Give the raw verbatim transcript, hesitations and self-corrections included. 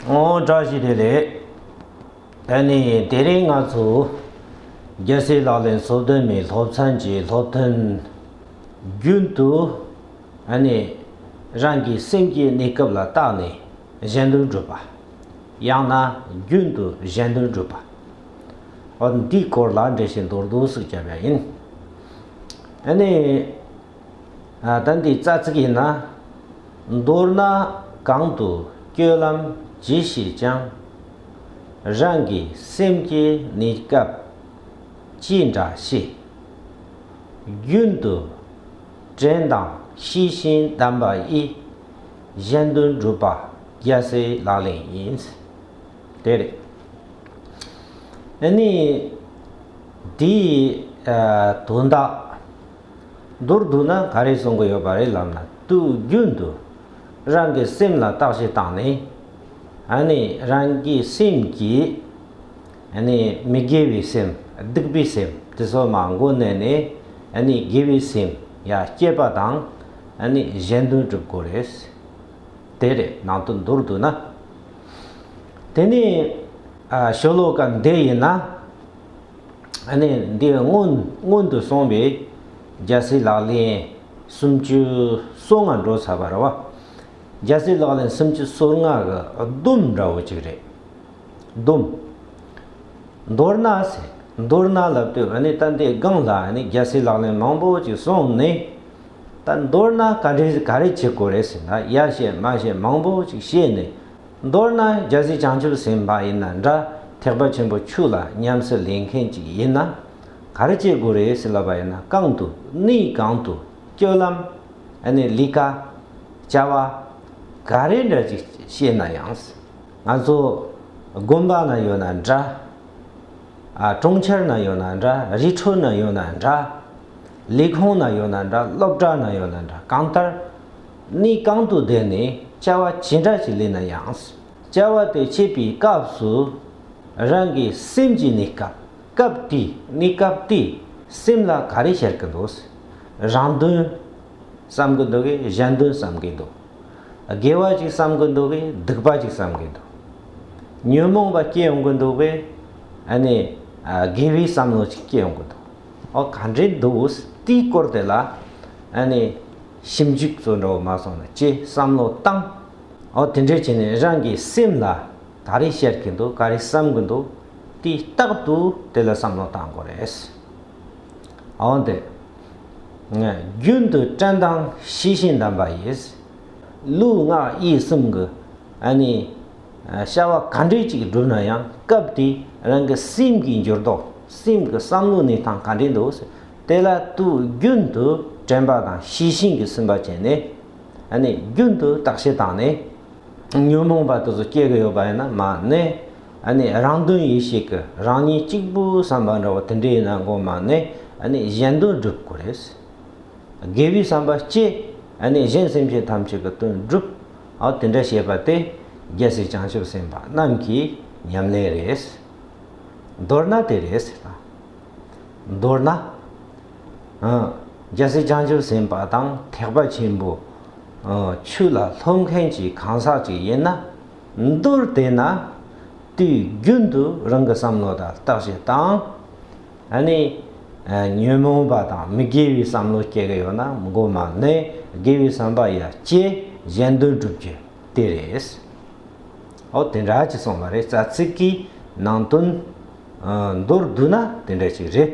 ཨོ་བཀྲ་ཤིས་བདེ་ལེགས། ཨ་ནི་དེ་རིང་ང་ཚོ་རྒྱལ་སྲས་ལག་ལེན་སོ་བདུན་མའི་སློབ་ཚན་གྱི་སློབ་ཐུན་རྒྱུན་དུ་ཨ་ནི་རང་གི་སེམས་ཀྱི་གནས་སྐབས་ལ་བརྟགས་ནས་གཞན་དོན་སྒྲུབ་པ། ཡང་ན་རྒྱུན་དུ་གཞན་དོན་སྒྲུབ་པ། འོ་འདིའི་སྐོར་ལ་འགྲེལ་བཤད་མདོར་བསྡུས་ཤིག་བརྒྱབ་ཡ་ཡིན། ཨ་ནི། ད་འདི་རྩ་ཚིག་ཡིན་ན། མདོར་ན་གང་དུ་སྤྱོད་ལམ་ཇི་བྱེད་ཀྱང་། རང་གི་སེམས་ཀྱི་གནས་སྐབས་ཅི་འདྲ་ཤེས། རྒྱུན་དུ་དྲན་དང་ཤེས་བཞིན་གདམས་པ་ཡིས། གཞན་དོན་སྒྲུབ་པ་རྒྱལ་སྲས་ལག་ལེན་ཡིན། དེ་རེད། ཨ་ནི། འདིའི་དོན་དག་མདོར་བསྡུ་ན་ག་རེ་གསུང་གི་ཡོད་པ་རེད་ལབ་ན། དུས་རྒྱུན་དུ་རང་གི་སེམས་ལ་བརྟག་དཔྱད་བཏང་ནས། ཨ་ནི་རང་གི་སེམས་ཀྱི་ཨ་ནི་མི་དགེ་བའི་སེམས། སྡིག་པའི་སེམས་དེ་ཚོ་མར་མགོ་མནན་ནས། ཨ་ནི་དགེ་བའི་སེམས་ཡར་སྐྱེད་པ་དང་། ཨ་ནི་གཞན་དོན་སྒྲུབ་དགོས་རེད། དེ་རེད། ནང་དོན་མདོར་བསྡུ་ན། དེ་ནས་ཤོ་ལོ་ཀ་འདི་ཡིན་ན། ཨ་ནི་འདི་སྔོན་སྔོན་དུ་སོང་བའི་རྒྱལ་སྲས་ལག་ལེན་སུམ་ཅུ་སོ་ལྔ་འགྲོ་ཚར་བ་རེད་བ། རྒྱལ་སྲས་ལག་ལེན་སུམ་ཅུ་སོ་ལྔ་གི་སྡོམ་འདྲ་བོ་ཅིག་རེད། སྡོམ། མདོར་ན་ཟེར། མདོར་ན་ལབ་དུས་ཨ་ནི་ད་འདི་སྒང་ལ་ཨ་ནི་རྒྱལ་སྲས་ལག་ལེན་མང་པོ་ཅིག་གསུངས་ནས། ད་མདོར་ན་ག་འདྲ་ག་རེ་བྱེད་དགོས་རེད་ཟེར་ན། ཡར་བཤད་མར་བཤད་མང་པོ་ཅིག་བཤད་ནས། མདོར་ན་རྒྱལ་སྲས་བྱང་ཆུབ་སེམས་དཔའ་ཡིན་ན་འདྲ། ཐེག་པ་ཆེན་པོའི་ཆོས་ལ་ཉམས་སུ་ལེན་མཁན་ཅིག་ཡིན་ན། ག་རེ་བྱེད་དགོས་རེད་ཟེར་ལབ་པ་ཡིན་ན། གང་དུ་གནས་གང་དུ་སྤྱོད་ལམ། ཨ་ནི་ལས་ཀ། བྱ་བ་ག་རེ་འདྲ་ཅིག་བྱེད་ན་ཡང་། ང་ཚོ་དགོན་པ་ན་ཡོད་ན་འདྲ། ཨ་གྲོང་ཁྱེར་ན་ཡོད་ན་འདྲ། རི་ཁྲོད་ན་ཡོད་ན་འདྲ། ལས་ཁུངས་ན་ཡོད་ན་འདྲ། སློབ་གྲྭ་ན་ཡོད་ན་འདྲ། གང་ལྟར་གནས་གང་དུ་བསྡད་ནས་བྱ་བ་ཇི་འདྲ་ཞིག་ལས་ན་ཡང་། བྱ་བ་དེ་བྱེད་པའི་སྐབས་སུ་རང་གི་སེམས་ཀྱི་གནས་སྐབས། སྐབས་དེའི་གནས་སྐབས་དེའི་སེམས་ལ་ག་རེ་ཤར་གི་འདུག། རང་དོན་བསམ་གི་འདུག་གས། གཞན་དོན་བསམ་གི་འདུག། དགེ་བ་ཅིག་བསམ་གི་འདུག་གས། སྡིག་པ་ཅིག་བསམ་གི་འདུག། ཉོན་མོངས་པ་སྐྱེ་ཡོང་གི་འདུག་གས། ཨ་ནི་དགེ་བའི་བསམ་བློ་ཅིག་སྐྱེ་ཡོང་གི་འདུག། ཨོ་ག་འདྲས་འདུག། དེའི་སྐོར་དེ་ལ་ཨ་ནི་ཞིབ་འཇུག་ཚོ་འདྲ་བོ་མ་སོང་ན་ཅེས་བསམ་བློ་བཏང་། ཨོ་དེ་འདྲས་བྱས་ནས་རང་གི་སེམས་ལ་ག་རེ་ཤར་གི་འདུག། ག་རེ་བསམ་གི་འདུག། དེ་རྟག་ཏུ་དེ་ལ་བསམ་བློ་བཏང་དགོས་རེད། འོན་ཏེ། རྒྱུན་དུ་དྲན་དང་ཤེས་བཞིན་གདམས་པ་ཡིས། ལུས་ངག་ཡིད་གསུམ་གྱི་ཨ་ནི་བྱ་བ་ག་འདྲས་ཅིག་བསྒྲུབ་ན་ཡང་། སྐབས་དེ་རང་གི་སེམས་ཀྱི་འགྱུར་ལྡོག། སེམས་ཀྱི་བསམ་བློ་གནས་སྟངས་ག་འདྲས་འདུག། དེ་ལ་དུས་རྒྱུན་དུ་དྲན་པ་དང་ཤེས་བཞིན་གྱིས་ཟིན་པ་བྱས་ནས། ཨ་ནི་རྒྱུན་དུ་བརྟག་དཔྱད་བཏང་ནས། ཉོན་མོངས་པ་དེ་ཚོ་སྐྱེ་གི་ཡོད་པ་ཡིན་ན་མར་གནས། ཨ་ནི་རང་དོན་ཡིད་བྱེད་ཀྱི་རང་ཉིད་གཅིག་པུའི་བསམ་པ་འདྲ་བོ་དེ་འདྲ་ཡིན་ན་མགོ་མ་མནན། ཨ་ནི་གཞན་དོན་སྒྲུབ་དགོས་རེད། དགེ་བའི་བསམ་པ་སྐྱེ། ཨ་ནི་གཞན་སེམས་ཅན་ཐམས་ཅད་ཀྱི་དོན་སྒྲུབ། ཨ་དེ་འདྲ་བྱེད་པ་དེ་རྒྱལ་སྲས་བྱང་ཆུབ་སེམས་དཔའ་རྣམས་ཀྱི་ཉམས་ལེན་རེད། མདོར་ན་དེ་རེད་ཟེར་ད། མདོར་ན། ཨ། རྒྱལ་སྲས་བྱང་ཆུབ་སེམས་དཔའ་དང་ཐེག་པ་ཆེན་པོ། ཨ། ཆོས་ལ་སློབ་མཁན་གྱི་གང་ཟག་ཅིག་ཡིན་ན། མདོར་བསྡུས་ན། དུས་རྒྱུན་དུ་རང་གི་བསམ་བློ་དང་བརྟག་དཔྱད་བཏང་། ཨ་ནི། ཨ། ཉོན་མོངས་པ་དང་མི་དགེ་བའི་བསམ་བློ་སྐྱེ་གི་ཡོད་ན་མགོ་མ་མནན། དགེ་བའི་བསམ་པ་ཡར་སྐྱེ། གཞན་དོན་སྒྲུབ་རྒྱུ་དེ་རེད། ཨོ་དེ་འདྲ་ཅིག་གསུངས་པ་རེད། རྩ་ཚིག་གི་ནང་དོན། ཨ། མདོར་བསྡུས་ན་དེ་འདྲ་ཅིག་རེད།